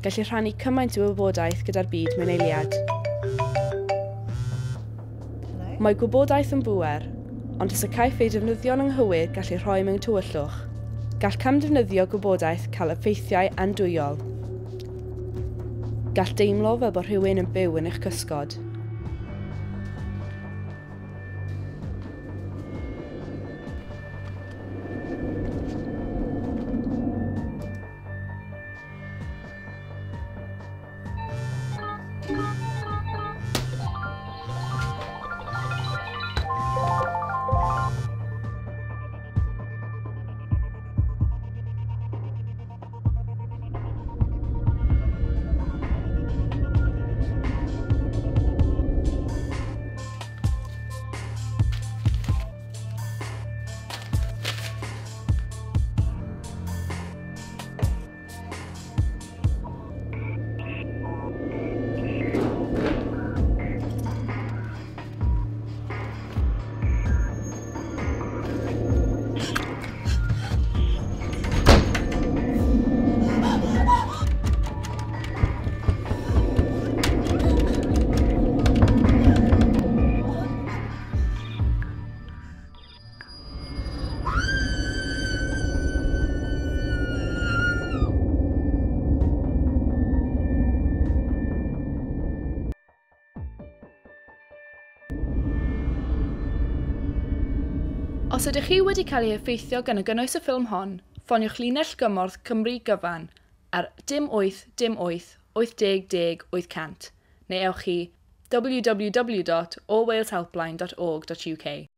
Gellir rhannu cymaint o wybodaeth gyda'r byd mewn eiliad. Mae gwybodaeth yn bŵer, ond os y caiff ei defnyddio'n anghywir gall ei rhoi mewn tywyllwch. Gall camddefnyddio gwybodaeth cael effeithiau andwyol. Gall deimlo fel bod rhywun yn byw yn eich cysgod. Os ydych chi wedi cael ei effeithio gan y gynnwys y ffilm hon, ffoniwch linell gymorth Cymru gyfan ar dim 8 dim 8 80 10 800 neu ewch i www.allwaleshelpline.org.uk.